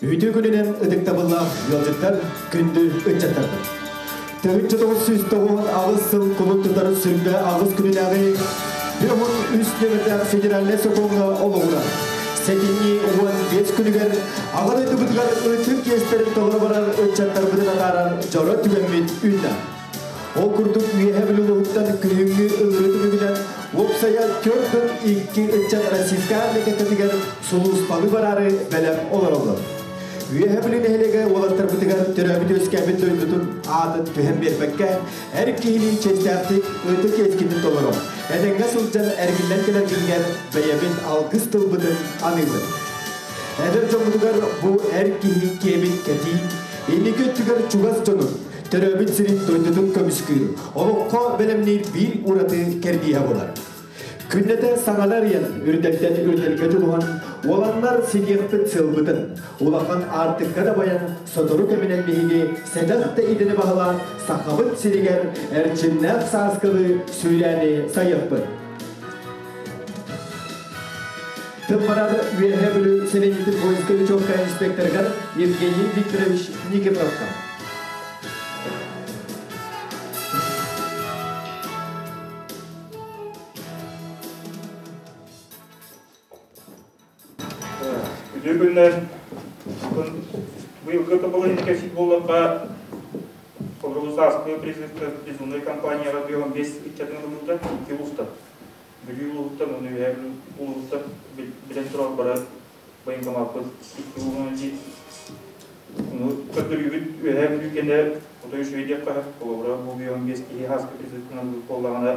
Үтүө күнүнэн ытыктабыллаах ыалдьыттар, күндү ыччаттарбыт. 1998 сыл кулун тутар сүргэ аҕыс күнүнээҕи 53 нөмердээх федеральнай сокуоҥҥа олоҕурар. Сэтинньи 15 күнүгэр Аҕа дойдубутугар ытык иэстэрин толоро барар ыччаттарбытын атаарар дьоро түгэммит үүннэ. Ол курдук Үөһээ Бүлүү улууһуттан күһүҥҥү ыҥырыы түмүгүнэн уопсайа 42 ыччат Российскай армия кэккэтигэр сулууспалыы бараары бэлэм олороллор. Үөһээ Бүлүү нэһилиэгэ уолаттарбытыгар төрөөбүт-үөскээбит дойдутун аатын түһэн биэрбэккэ, эр киһилии чиэстээхтик ытык иэскитин толорон, этэҥҥэ сылдьан эргиллэн кэлэргитигэр бэйэбит алгыс тылбытын аныыбыт. Эдэр дьоммутугар бу эр киһи киэбин кэтии, инники өттүгэр чугас дьонун, төрөөбүт сирин дойдутун көмүскүүр, олоххо бэлэмниир биир ураты кэрдииһэ буолар. Күннэтэ саҥаны арыйан, үрдэлтэн үрдэлгэ дьулуһан, уоланнар ситиэхпит сыалбытын, улахан аартыкка да байан, сотору кэминэн биһиги сэдэх да идэни баһылаан, Сахабыт сиригэр эрчимнээх сааскылыы сүүрээни сайыахпыт. Тыммарар Үөһээ Бүлүү сэлиэнньэтин воинскай учетка инспекторыгар Евгений Викторович Никифоровка. Үтүө күннэр. Быйылгы тоболоһин кэпсиир буоллахха, Холобур, сааскы призывка призывной компанияҕа 55 ыччатын ылыммыта, икки улуустан. Бүлүү улууһуттан уонна Үөһээ Бүлүү улууһуттан билэн турар бары военкомаппыт икки улууһунан дии. Ону көрдөрүүбүт Үөһээ Бүлүү кэнэ отой үчүгэй диэххэ, холобура, бу 55 киһи сааскы призывканан ылбыт буоллаҕына,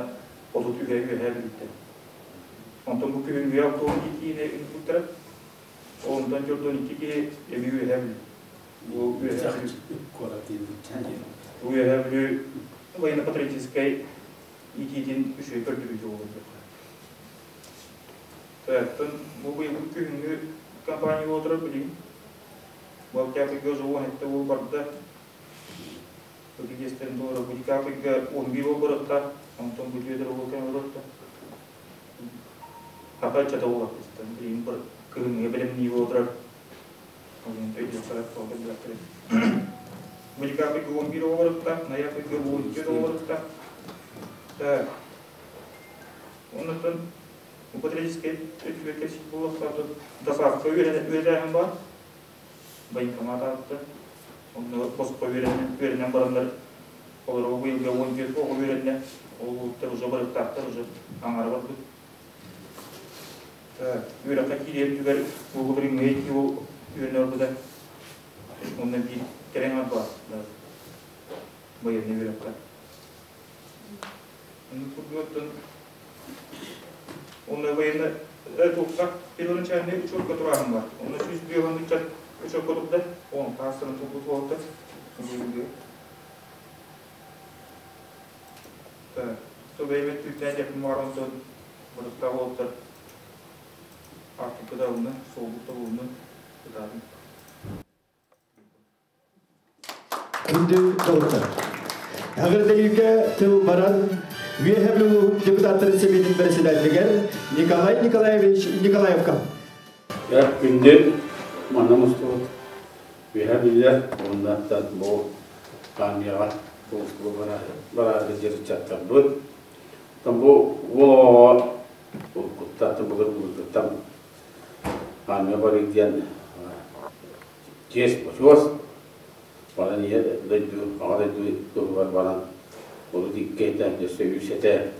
33 Үөһээ Бүлүүттэн. Онтон бу күһүҥҥү автобус итиини ыыппыттара. Онтон дьордон икки киһи эбии Үөһээ Бүлүү. Бу Үөһээ Бүлүү Бу Үөһээ Бүлүү военно-патриотическай иитиитин үчүгэй көрдөрүүтэ буолар диэххэ. Оттон бу быйылгы күһүҥҥү компания буола билигин. Бу октябрьга уже уон сэттэ уол барда. Ытык туора бу декабрьга 11 уол барытта, онтон бу түөтэр уол кэм барытта. Хата ыччата уолаттыстан билигин кыһыҥҥы бэлэмнии буола турар. Ол өйдүөххэ тоҕо билбэттэр. Бу декабрьга 11 уол барытта, ноябрьга 12 уол барытта. Так. Оннуттан патриотическай өттүгэр кэпсиир буоллахха, досаадка үөрэтээһин баар. Военкомат аатта. Онно босхо үөрэнэн бараннар олору быйылга 14 оҕо үөрэннэ. Ол уолаттар уже барыктаахтар, уже аҥара барбыт. Үөрэххэ киириэр түгэр уолу билиҥҥи икки уол үөрэнэ барбыта. Онно биир кэрэҥ баар байыаннай үөрэххэ. Онно военный туохха первоначальный учетка турааһын бар. Онно 105 ыччат учетка турда. Он таастарын турбут буолта. Так, то бэйбет түүтэн дьэппин бар онтон барытта буолтар артыкка да ылны, суолбут да булны, ытаатын. Күндү доҕоттор! Эҕэрдэлииргэ тыл баран, Үөһээ Бүлүү депутаттарын сэбиэтин бэрэссэдээтэлигэр Николай Николаевич Николаевка. Күндү манна мустубут Үөһээ Бүлүүлэр уонна бу армияҕа сулууспалыы бараары дьарыктаттарбыт. Бу уол оҕоҕо уруккуттан былыр-былыргыттан армия барыы диэн чиэс-бочуос баран ийэ дойду, аҕа дойду туһугар баран урут икки этэ, өссө үс этэ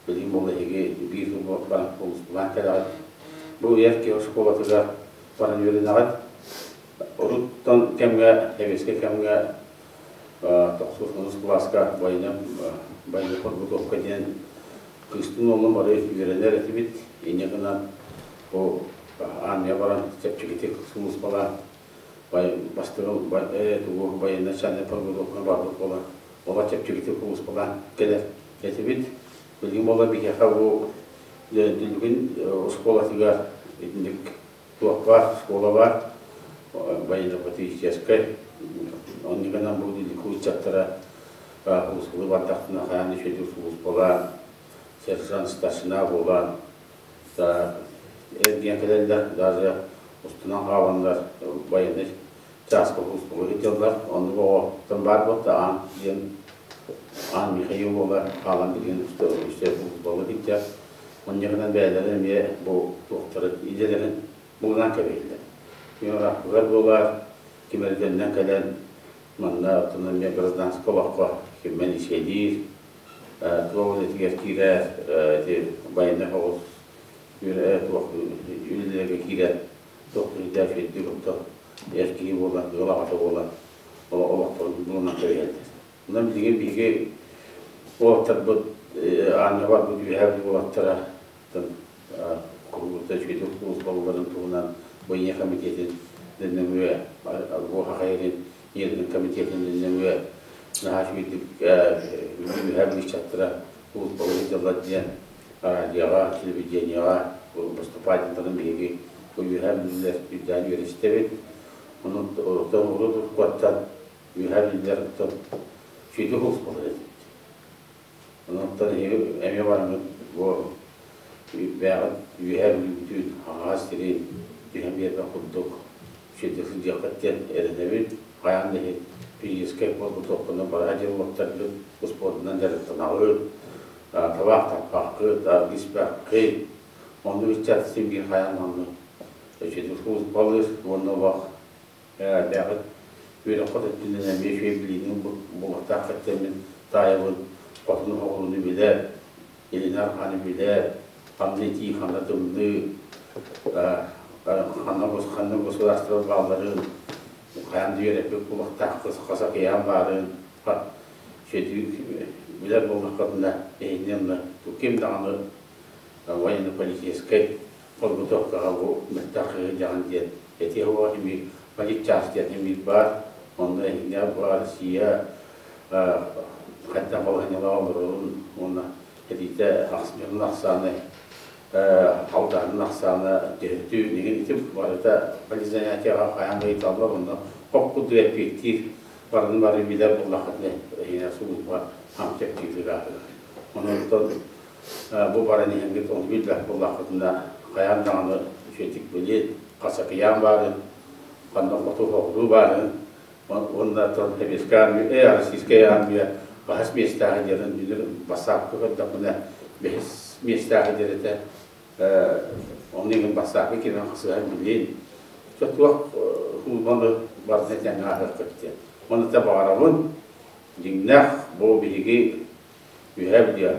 билигин буолла эһиги биир сыл баран улуспулаан кэлэҕит. Бу эр киһи оскуолатыгар баран үөрэнэҕит. Уруттан кэмҥэ, сэбиэскэй кэмҥэ тохсус онус кылааска военная подготовка диэн кыыстын уолун бары үөрэнэр этибит. Инньэ гынан бу армия баран чэпчэкитик сулууспалаан бастыгы тугу военно-начальная подготовканы барбыт буолан ола чэпчэкитик сулууспалаан кэлэр этибит. Билигин буолла биһиэхэ бу Дүлгүн оскуолатыгар итинник туох баар, школа баар, военно-патриотическай. Оннугунан бу Дүлгү ыччаттара сулууспалыы бардахтына хайаан үчүгэйдик сулууспалаан сержант, старшина буолан эргийэн кэлэллэр. Даже Устунан хааланнар военнай чааска улууспуга сылдьаллар. Оннук оҕоттон баар буолта Аан диэн Аан Михаил уола хаалан билигин үстэ футболга сылдьар. Онньугунан бэйэлэрин эмиэ бу туохтарын идэлэрин булунан кэбиһэллэр. Ким ыраахпыгар буолар, ким эрэ төннөн кэлэн манна оттон эмиэ гражданскай олоххо киммэн исиэлиир, туох үлэтигэр киирэр, ити военнай соҕус туох үлэлэргэ киирэн туох киһитэ үчүгэйдик онто эр киһи буолан, ыал аҕата буолан олохторун булунан кэбиһэллэр. Онон билигин биһиги уолаттарбыт аанньа барбыт үөһээ уолаттара куруута үчүгэйдик службаларын туһунан Бойня комитетин нөҥүө Буохахайрин Ийэтин комитетин нөҥүө наһаа үчүгэйдик үөһээ ыччаттара службалыы сылдьаллар диэн радиоҕа, телевидениеҕа выступательдарын биһиги үөһээ бүлүүлэр үрдээн үөрэ истэбит. Онон урут уруккуттан үөһээ бүлүүлэр үчүгэйдик службалар этибит. Онон эһиги эмиэ бараммыт бу бэйэҕит үөһээ бүлүүбүтүн аҕаас сирин түһэн биэрбэт курдук үчүгэйдик сылдьыаххыт диэн эрэнэбит. Хайаан да иһин физическэй подготовканы бара дьыллаттарбыт спордунан дьарыктанаҕыт, табаах таппаккыт, аргы испэккит. Оннук ыччат син биир хайаан онну үчүгэйдик службалыыр уонна олох бэйэҕит үөрэххит өттүнэн эмиэ үчүгэй билиини булуохтааххыт диэммин таайабын. Хотуну оҕолуну билэр, илини арҕааны билэр, ханна итии, ханна тымныы, ханна ханна государство баалларын, хайаан да үөрэппит буолуохтааххыт, хас океан баарын, билэр буоллаххытына, эһинни онно ким даҕаны военно-политическай подготовкаҕа бу мөлтөх дьаҕан диэн этиэ суоҕа эмиэ политчас диэн эмиэ баар. Онно эһиҥҥэ бу Россия хайдах балаһыанньалаах олорорун уонна этиитэ дьонун ахсааны халдаанын ахсаана төһөтү нигин ити барыта политзанятияҕа хайаан да ыйыталлар онно хоп курдук эппиэттиир барыны бары билэр буоллаххытына эһиэнэ сулууспа хам чэпчиир Онон бу баран иһэҥҥит ону билбэт буоллаххытына хайаан даҕаны үчүгэйдик билин, хас акыйаан баарын, ханна хоту соҕуруу баарын, уонна Советская армия, Российская армия хаһыс миэстээҕи диэн билэр бассаапка көрдөхпүнэ бэһис миэстээҕи диэн этэ. Онно иҥин бассаапка киирэн хасыһан билин. Туох маны барытын тэҥҥэ ааһыаххыт диэн. Маны та баҕарабын, дьиҥнээх бу биһиги Үһээ билиэ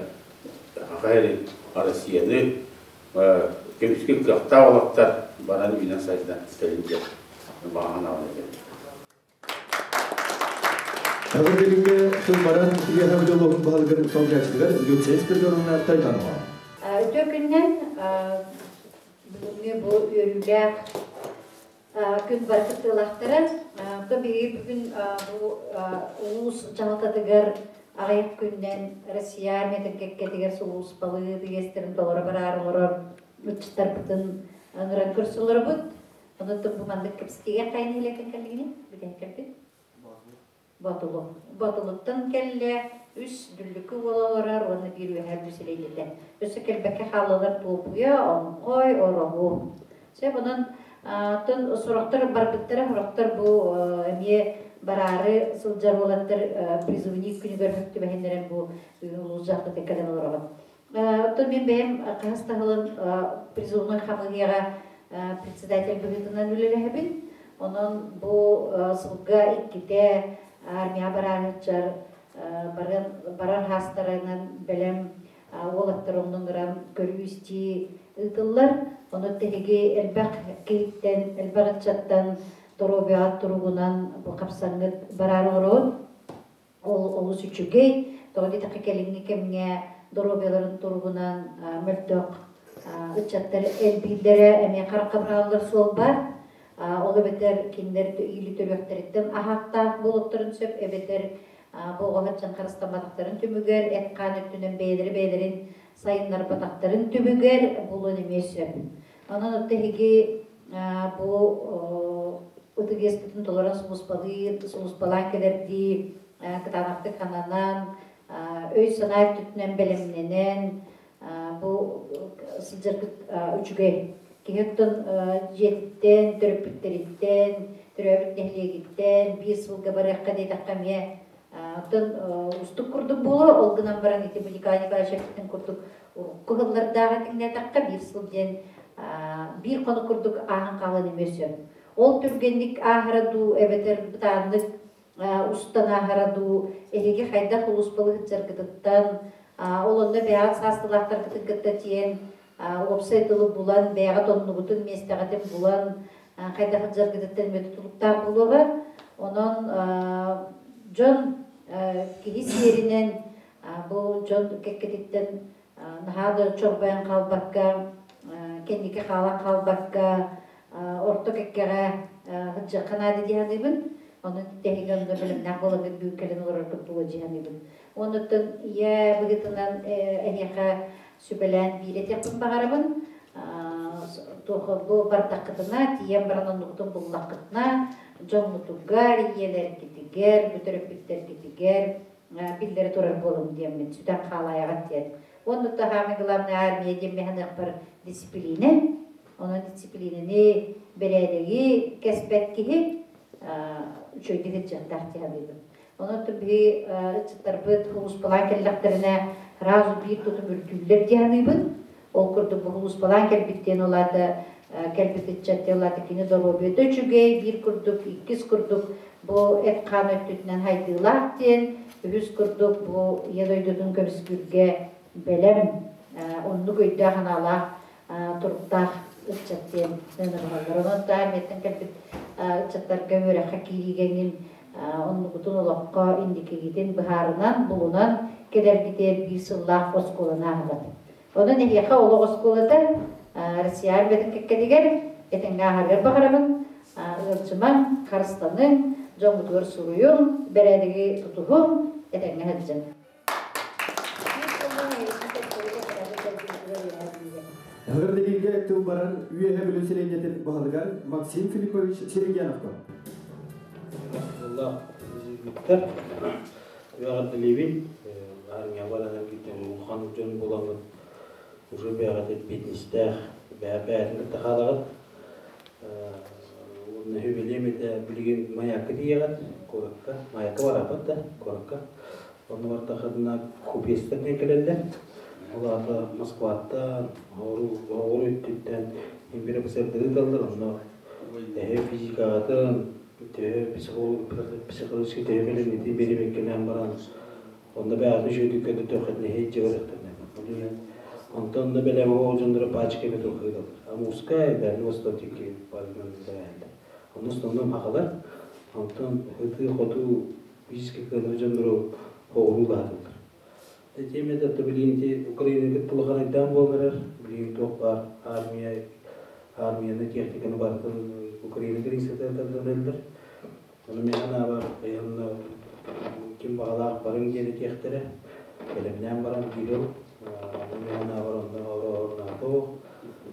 Саха сирин, Россияны көмүскүүр кыахтаах олохтор баран үүнэн сайдан кэлин диэн баҕа санаабын этэбин. Эҕэрдэлиҥҥэ тыл баран Үөһээ Бүлүү улууһун баһылыгын солбуйааччытыгар Люция Спиридоновна Тайганова. Үтүө күннэн бүгүҥҥү бу үөрүүлээх күн бары кыттыылаахтара. То биһиги бүгүн бу улуус дьаһалтатыгар аҕыйах күннэн Россия армиятын кэккэтигэр сулууспалыы бигэстэрин толоро бараар олорор ыччаттарбытын ыҥыран көрсөлөрбүт. Онон бу маннык кэпсэтиигэ хайа нэһилиэктэн кэллигини бүтэн кэлбит. Ботулу. Ботулуттан кэллэ үс дүллүкү уола олорор уонна биир үөһээ бүсэлэйдэтэ. Өссө кэлбэккэ хааллылар Туопуйа, Оҥхой, Ороһу. Сөп, онон тон сорохтор барбыттара, сорохтор бу эмиэ бараары сылдьар уолаттар призывник күнүгэр түбэһиннэрэн бу улуус дьахтата кэлэн олороҕут. Оттон мин бэйэм хаһыс таһылын призывной хамыыһыйаҕа председатель быһыытынан үлэлэһэбин. Онон бу сылга иккитэ армия барааччар баран барар хаастарынан бэлэм уолаттар оннун көрүү-истии ыытыллар. Онон тэһиги элбэх киһиттэн, элбэх ыччаттан доруобуйаҕа туругунан бу хапсаҥҥыт бараар оҥоробут. Ол олус үчүгэй. Тоҕо диэтэххэ кэлиҥҥи кэмҥэ доруобуйаларын туругунан мөлтөх ыччаттар элбииллэрэ эмиэ харахха быраҕыллар суол баар. Ол эбэтэр кинилэр иили төрүөхтэриттэн аһаахтаах буолуохтарын сөп, эбэтэр бу оҕо сылдьан харыстамматахтарын түмүгэр эт-хаан өттүнэн бэйэлэри бэйэлэрин сайыннарбатахтарын түмүгэр булуон эмиэ сөп. Онон отто эһиги бу ытык иэспитин толорон сулууспалыы, сулууспалаан кэлэрдии кытаанахтык хананан, өй-санаа өттүнэн бэлэмнэнэн бу сылдьаргыт үчүгэй. Киһи оттон дьиэтиттэн, төрөппүттэриттэн, төрөөбүт нэһилиэгиттэн биир сылга барыахха диэтэххэ эмиэ оттон уустук курдук буолуо. Ол гынан баран ити Николай Николаевич эппитин курдук урукку сыллардааҕы этиҥнээтэххэ биир сыл диэн биир хонук курдук ааһан хаалан эмиэ сөп. Ол түргэнник ааһара дуу эбэтэр бытааннык устан ааһара дуу, эһиги хайдах улууспалыы сылдьаргытыттан, ол онно бэйэҕит саастыылаахтаргытын кытта тиийэн уопсай тылы булан, бэйэҕит оннугутун, миэстэҕитин булан, хайдах сылдьаргытыттан эмиэ тутулуктаах буолуоҕа. Онон дьон киһи сиэринэн бу дьон кэккэтиттэн наһаа да чорбойон хаалбакка, кэнники хаалан хаалбакка, орто кэккэҕэ сылдьыахха наада дии саныыбын. Онон тэһиги онно бэлэмнээх буоламмыт бүгүн кэлэн олорорбут буолуо дии саныыбын. Оннуттан ийэ быһыытынан эһиэхэ сүбэлээн биир этиэхпин баҕарабын. Туох бу бардаххытына, тиийэн баран оннугутун буллаххытына, дьоҥҥутугар, ийэлэргитигэр, бу төрөппүттэргитигэр биллэрэ турар буолуҥ диэммин сүтэн хаалаайаҕыт диэн. Уонна самое главное армия диэн ханыахпар дисциплинэ. Онон дисциплинэни, бэрээдэги кэспэт киһи үчүгэйдик сылдьыахтаах дии саныыбын. Онон биһи ыччаттарбыт улууспалаан кэллэхтэринэ сразу биир тутум үрдүүллэр дии саныыбын. Ол курдук бу улууспалаан кэлбит диэн ол аата кэлбит ыччат ол аата кини доруобуйата үчүгэй, биир курдук, иккис курдук бу эт-хаан өттүтүнэн хайдыылаах диэн, үһүс курдук бу ийэ дойдутун көмүскүүргэ бэлэм, оннук өйдөөх-санаалаах туруктаах ыччат диэн сыаналаһаллар. Онон армияттан кэлбит ыччаттарга үөрэххэ киириигэ эҥин оннугутун олоххо инникигитин быһаарынан, булунан кэлэргитигэр биир сыллаах оскуоланы ааһабат. Онон эһиэхэ олох оскуолата Россия армиятын кэккэтигэр этэҥҥэ ааһарыгар баҕарабын. Ыалдьымаҥ, харыстаныҥ, дьоҥҥутугар суруйуҥ, бэрээдэги тутуһуҥ, этэҥҥэ сылдьыҥ. Эҕэрдэлииргэ тыл барар Үөһэ Бүлүү сэлиэнньэтин баһылыгар Максим Филиппович Серегяновка. Аллах бүттэр. Эҕэрдэлиибин. Армия баран эргиттэн улахан дьон буламмыт уже бэйэҕит эппиэтинэстээх бэйэтин кытта хаалаҕыт. Уонна үбүлүөм этэ билигин Маякка тиийэҕит, куоракка. Маякка бараппыт да, куоракка. Онно бардаххытына купецтар диэн кэлэллэр. Ол аата Москваттан, оҕуру өттүттэн империя ыыталлар. Онно эһэ физикаҕытын, төһө психологически төһө бэлэмнитин биэримэккэлээн баран, онно бэйэҕитин үчүгэйдик көрдөрдөххүтүнэ иһит дьиэ барыахтарына. Онтон да бэлэм оҕо дьонноро пачка эбит ыыталлар. Амурская, Дальний Восток диэки барынан бэлэһэллэр. Онно основном хахалар. Онтон ытыы-хотуу физически кыанар дьоннору хоҕуруулаатылар. Тиэмэтэ билигин ити Украинага улахан айдаан буолан эрэр. Билигин туох баар армия, армияны, техниканы барытын Украина границатыгар эрэллэр. Ону мин санаабар, онно ким баҕалаах барыҥ диэн этиэхтэрэ. Бэлэмнээн баран биир Ону мин санаабар онно орооһорноотох.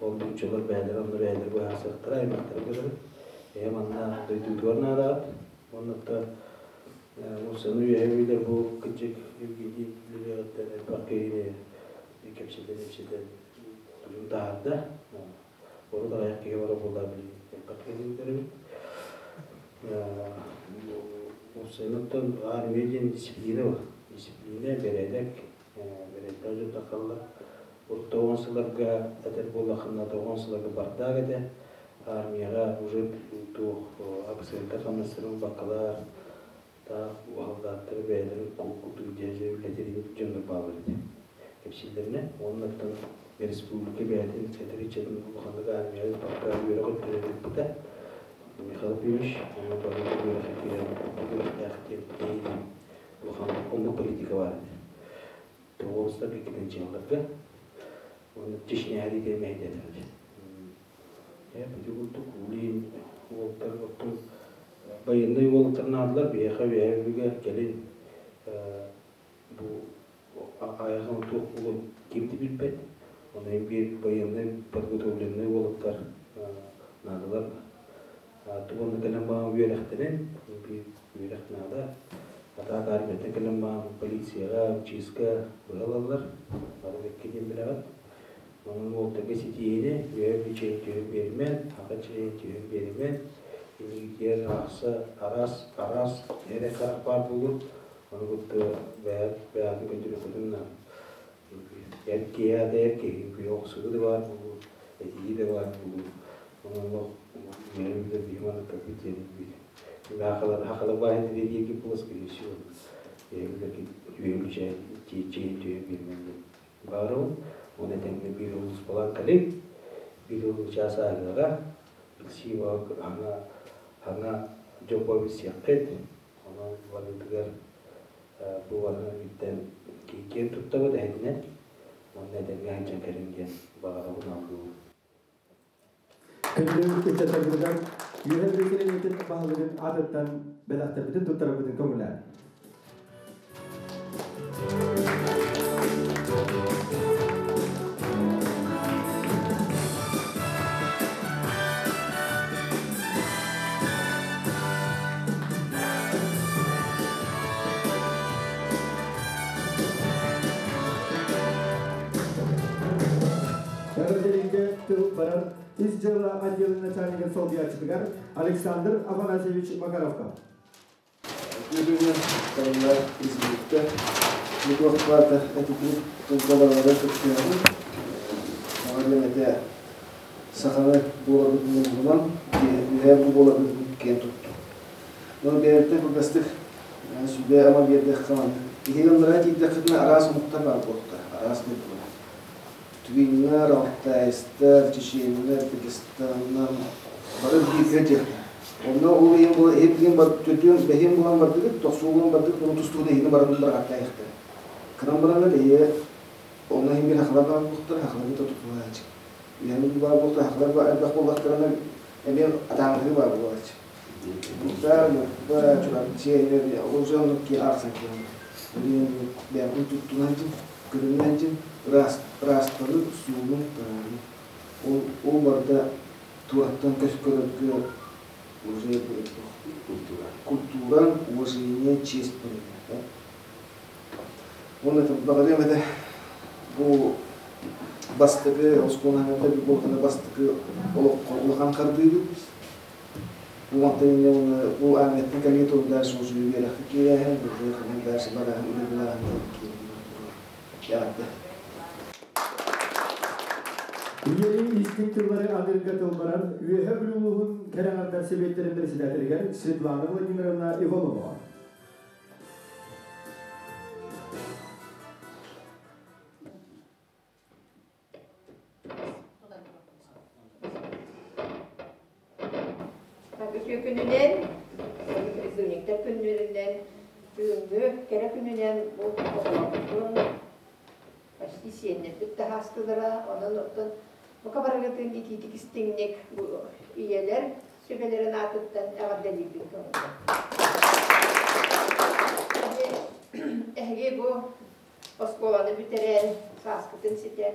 Ол нууччалар бэйэлэрэ онно бэйэлэрэ быһаарсыахтара, аймахтара кэлэр. Эһэ манна дойдутугар наадаҕыт. Оннук Мусаны үөһэ билэр бу кырдьык Евгений үлэлиэҕиттэн элбэх киһини кэпсэтэн-ипсэтэн тутун таһаарда. Урут аҕыйах киһи бара буолла билигин элбэх киһини көрөбүт. Мусаныттан армия диэн дисциплина бар. Дисциплина, бэрээдэк, бэрээдэк дьон тахаллар. Урут тоҕон сылларга этэр буоллаххына тоҕон сылларга бардаак этэ. Армияҕа уже туох абысыанта хамнастарын ылбаккалар, таах уһалдааттары бэйэлэрин курдук дьээдьэ үлэтин дьоннор бааллар этэ. Кэпсииллэринэ, уоннаттан республика бэйэтин сэтэри-чэтин улаханнык армияҕа ыыппакка үөрэх өттүнэн ыыппыта. Михаил Ефимович онно бары үөрэххэ киирэн үөрэхтээх диэн эйиин улахан оннук политика баар этэ. Тоҕуоруста иккитин дьыалларга уонна Чечняҕа диэн мэһэйдээтилэр. Ити курдук билигин уолаттар оттон байыаннай уолаттар наадалар биһиэхэ үөһээ Бүлүүгэ кэлин бу айаҕын туох буолуон ким да билбэт. Онон биир байыаннай подготовленнай уолаттар наадалар. Тугунна кэлэн баҕан үөрэхтэнэн биир үөрэх наада. Атаак армияттан кэлэн баҕан полицияҕа, МЧС-ка быһа ылаллар. Бары бэккэ диэн билэҕит. Онон уолтарга ситиһиини, үөһэ бүчэйин түһэн биэримэн, аҕа чэйин түһэн биэримэн, иннигитигэр аахса араас араас эрэ харах баар буолуо. Ону кытта бэйэ бэйэҕитин көрдөрүөххүтүн наада. Эр киһи аата эр киһи, күйэ охсуһуу да баар буолуо, этиһии да баар буолуо. Онон олох үөрэ да биһи манныктарбыт диэн Хахалар хахалар баайын дириэки була скорее всего. Үөһү чэйин түһэн биэрмэн диэн баарыбын. Оны этэҥҥэ биир улус балаан кэлин, биир улус чаас ааһыаҕа, билсии хаҥа хаҥа дьоппо билсиэххит. Онон барытыгар бу барытын киэн туттабыт эһэтинэн уонна этэҥҥэ сылдьан кэлин диэн баҕарабын алгыыбын. Күндү ыччаттарбытыгар Үөһэ Бүлүү сэлиэнньэтин баһылыгын аатыттан бэлэхтэрбитин туттарарбытын көҥүлээн. Эҕэрдэлииргэ тыл барар ис дьыала отделын начальнигын солбуйааччытыгар Александр Афанасьевич Макаровка. Бүгүн Карина Президенттэ Литовка этитин тылга кыттыаҕын. Оҕо этэ саханы буоларбытын булан, үһээ бу буоларбытын киэн туттум. Но бэйэбиттэн кылгастык сүбэ-ама биэрдэххэ маннык. Иһин тиийдэххитинэ араас омуктар баар буолуохтара, араас дойдулар. Твиннэр, алтайстар, чеченнэр, дагестаннар бары бииргэ диэхтэр. Онно ол иһин була иһин бар төрдүөн бэһиэн булан бардыгыт, тохсуу булан бардыгыт, ону тустууну иһини баран барааттаайахтар. Кынан бараннар эһиэ онно иһин биир хахалар баар буолуохтар, хахаларга тутулааччы. Үһэни баар буолта хахалар элбэх буоллахтарына эмиэ атааҥнаһыы баар буолааччы. Бутаа, Ньурба, Чурапчы, уже оннук киһи аахсан киһи. Билигин бэйэбин туттунан көрүнэн ыраастары суунун тарааны. Ол ол барыта туораттан көс көрөргө уже Культура. Культура, уважение, честь да? Уонна баҕарыам этэ бу бастакы оскуоланы буолтана бастакы олоххо улахан хардыыбыт. Бу мантан инньэ уонна бу армияттан кэлии тур дальше уже үөрэххэ киирээһин, уже ханан дальше барааһын, үлэ булааһын эҕэрдэ. Ийэли истиҥ тыллары аныырга тыл барар Үөһэ Бүлүү улууһун кэрэ аҥардар сэбиэттэрин председателигэр Светлана Владимировна Иванова. Үтүө күнүнэн, призывниктар күннэринэн, бүгүҥҥү кэрэ күнүнэн бу оҕолорбутун почти сиэннэрбит таһаастылара, онон оттон бука барыгытын итиитик истиҥник бу ийэлэр сүбэлэрин аатыттан эҕэрдэлиирбин көҥүллээх. Эһиги бу оскуоланы бүтэрэн, сааскытын ситэн,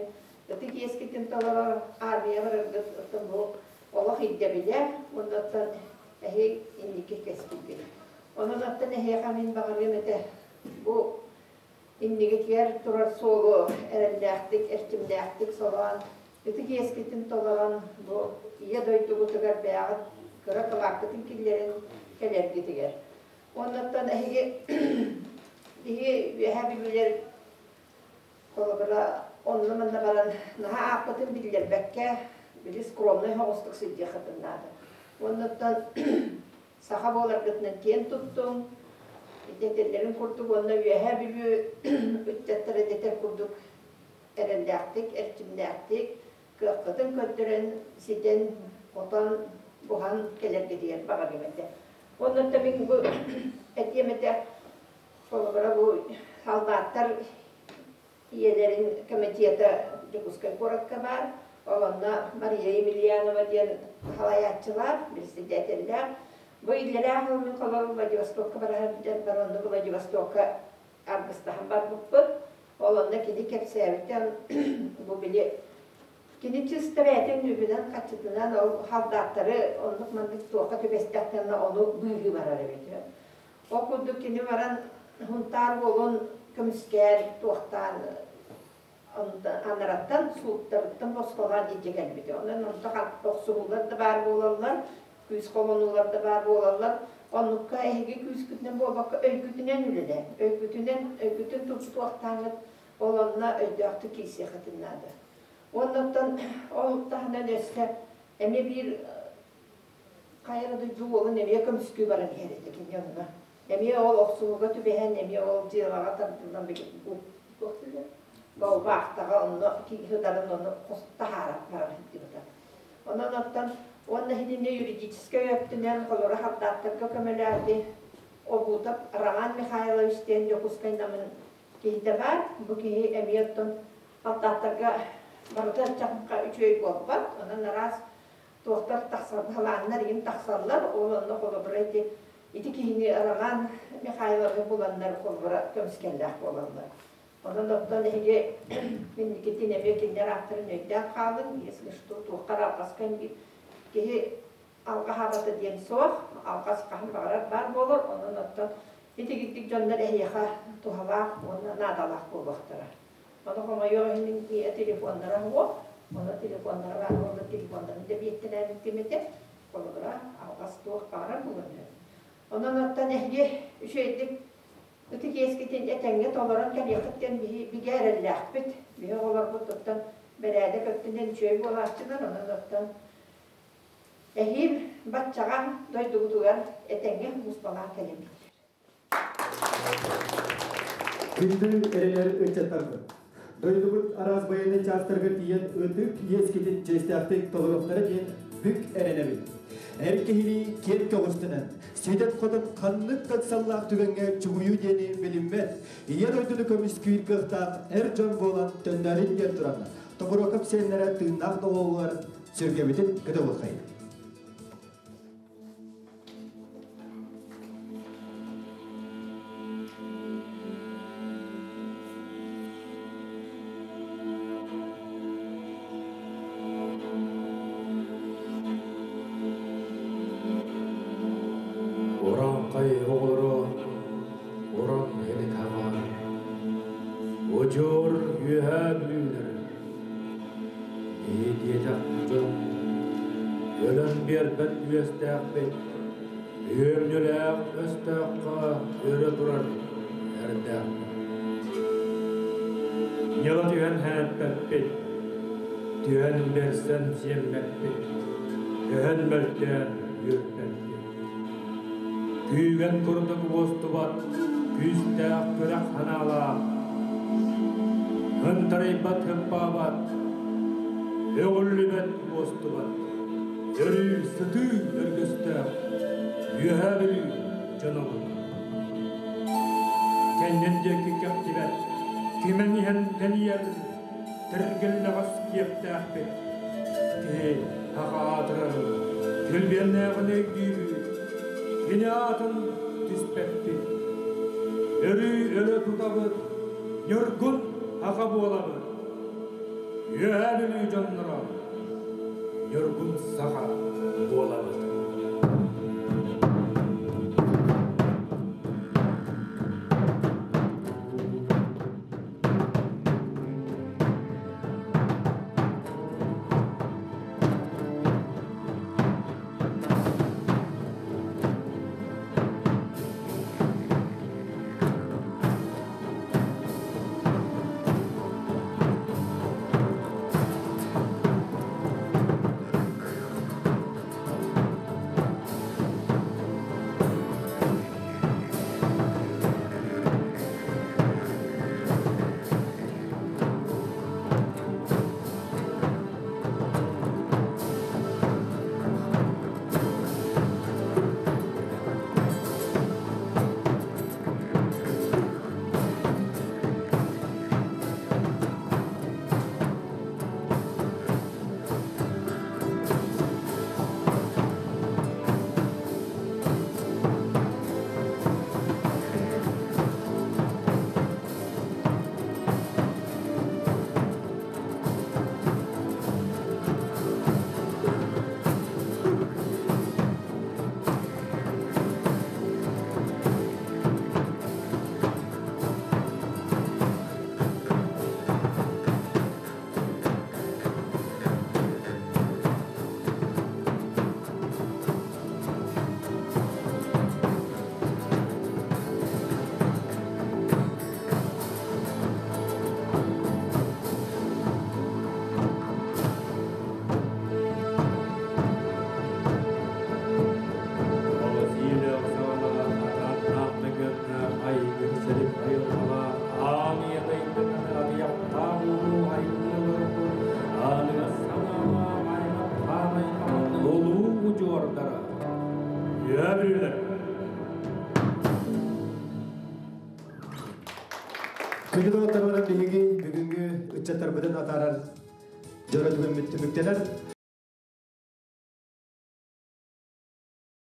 ытык иэскитин толорор армия бараргыт оттон бу олох ирдэбилэ уонна оттон эһиги инники кэскилгит. Онон оттон эһиэхэ мин баҕарыам этэ бу иннигитигэр турар суолу эрэллээхтик, эрчимнээхтик солоон, ытык иэскитин толорон бу ийэ дойдугутугар бэйэҕит кыра кылааккытын киллэрин кэлэргитигэр. Оннуттан эһиги биһиги үөһээ бүлүүлэр холобура онно-манна баран наһаа ааппытын биллэрбэккэ били скромнай соҕустук сылдьыаххытын наада. Оннуттан саха буоларгытынан киэн туттуҥ, дэтэллэрин курдук уонна Үөһээ Бүлүү ыччаттара дэтэр курдук эрэллээхтик, эрчимнээхтик кыаххытын көрдөрөн, ситэн, хотон, буһан кэлэргитигэр баҕарыам этэ. Оннуттан мин бу этиэм этэ, холобура бу саллааттар ийэлэрин комитета Дьокуускай куоракка баар. Ол онно Мария Емельянова диэн салайааччылаах, председателлээх. Бу иллэрээ сыл мин холобур Владивостокка баран бар онно Владивостокка аргыстаһан барбыппыт. Ол онно кини кэпсээбитэ бу били Кини чыста бэйэтин үбүнэн-харчытынан ол халдааттары оннук-маннык туохха түбэстэхтэринэ ону быыһыы барар эбит. Ол курдук кини баран Һунтаар уолун көмүскээн туохтаан Анараттан сууттарыттан босхолоон илдьэ кэлбитэ. Онон онто охсуһуулар да баар буолаллар, күүс холонуулар да баар буолаллар. Оннукка эһиги күүскүтүнэн буолбакка өйгүтүнэн үлэлээн, өйгүтүнэн, өйгүтүн тутуохтааҥҥыт ол онно өйдөөхтүк киирсиэххитин наада. Оннуттан ол таһынан өссө эмиэ биир хайа да дойду уолун эмиэ көмүскүү баран иһэр этэ кини онно. Эмиэ ол охсуһууга түбэһэн, эмиэ ол дьыалаҕа тардыллан туох дииллэр? Балбаахтаҕа онно киһи ону таһаара баран сылдьыбыта. Онон оттон уонна итиннэ юридическай өттүнэн холоро хардааттарга көмөлөөтү Обутов Роман Михайлович диэн Дьокуускай намын киһитэ баар. Бу киһи эмиэ оттон халтааттарга барыта чахха үчүгэй буолбат. Онон араас туохтар тахсаллар, им тахсаллар. Ол онно холобура ити ити киһини Роман Михайловы буланнар холобура көмүскэллээх буолаллар. Онон оттон эһиги инникитин эмиэ кинилэр ааттарын өйдөөн хаалыҥ, если что туохха алҕаска киһи алҕаһаабата диэн суох, алҕас хаһан баҕарар баар буолар, онон оттон итигиттик дьоннор эһиэхэ туһалаах уонна наадалаах буолуохтара. Ону хомойуох иһин телефоннара суох, ону телефоннара баар буолла телефоннарын да биэттэнээбиттим этэ, холобура алҕас туох баҕарар буолан. Онон оттон эһиги үчүгэйдик ытык иэскитин этэҥҥэ толорон кэлиэххиттэн биһи бигэ эрэллээхпит. Биһи оҕолорбут оттон бэрээдэк өттүнэн үчүгэй буолааччылар, онон оттон эһиил баччаҕа дойдубутугар этэҥҥэ муспалаан кэлэбит. Күндү эрэнэр ыччаттарбыт. Дойдубут араас байыаннай чаастарга тиийэн ытык иэскитин чиэстээхтик толоруохтара диэн бүк эрэнэбит. Эр киһилии киэн көҕүстэнэн, ситэн-хотон ханнык ыксаллаах түгэҥҥэ чугуйуу диэни билиммэт, ийэ дойдуну көмүскүүр кыахтаах эр дьон буолан төннөрүн диэн туран, Тобуруокап сиэннэрэ тыыннаах доҕуолугар сүргэбитин көтөҕүөххэйин. Урааҥхай оҕолоро уран иһит-хаҕа, удьуор үөһээ бүлүүлэр, диэтэх дьон өлөн биэрбэт үөстээхпит, үөмньүлээх өстөөххө өрө турар эрдээхпит. Ньыла түһэн хэнэппэппит, түһэн бэрсэн сиэммэппит, өһөн мөлтөөн үөрбэппит. Күүгэн курдук уостубат, күүстээх күрэх санаалаах, ынтарыйбат һыппаабат, өҕүллүбэт уостубат, өрүү сытыы өргөстөөх, Үөһээ Бүлүү дьонобут. Кэннин диэки кэхтибэт, кимэн иһэн тэнийэр, тэргэллэҕэс киэптээхпит. Киһи аҕа аатырар, килбиэннээҕин өйдүүбүт, кини аатын түспэппит. Өрүү өрө тутабыт, ньургун аҕа буолабыт. Үөһээ Бүлүү дьонноро, ньургун саха буолабыт. Күндү доҕотторбунан биһиги бүгүҥҥү ыччаттарбытын атаарар дьоро түгэммит түмүктэнэр.